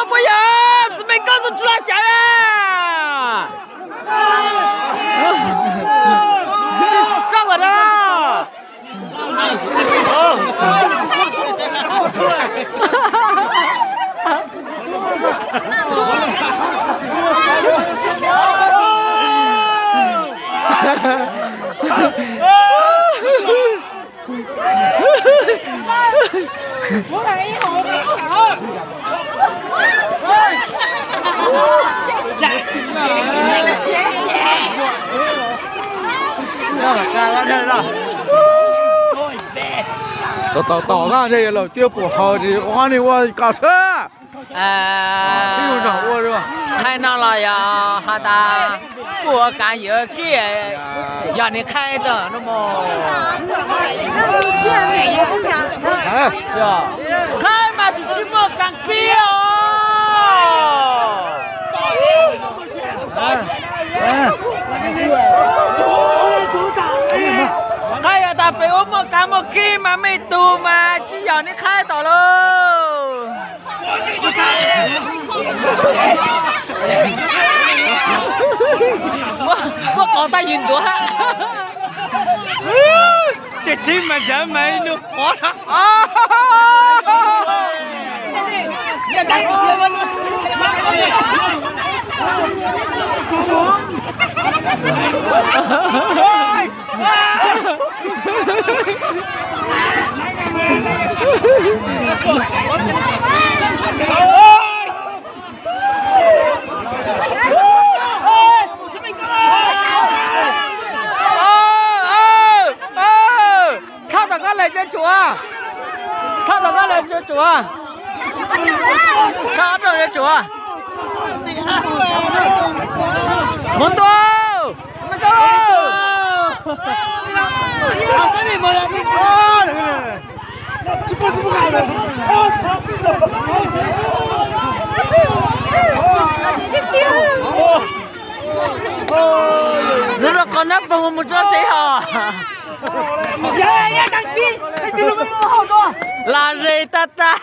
Puas yog txiv Meej Koob tus tsis laj cawv a? Roj kom da. Tom tom tom na, yog lawm tias puas haus ces ua ni ua kom xwb. Hais no los yog has tas kuv ua kaav yuav kib, yog nws qhaib tau no mus. Qhaib mas tsis muaj kaav kib os. Qhaib yog tas pem ua muaj kaav muaj kib mas mej tug mas tsis yog nws qhaib tau lauj. Muaj qhov tab yim ntuav. Ces tsis mas yawg mas ib nus qhov. Thaj tom koj lawm tsis tsum, thaj tom koj lawm tsis tsum, thaj ob rau tsis tsum. Mus ntua. Lub rau qhov nab poog mus tso tsev hos. Los ze tab tag.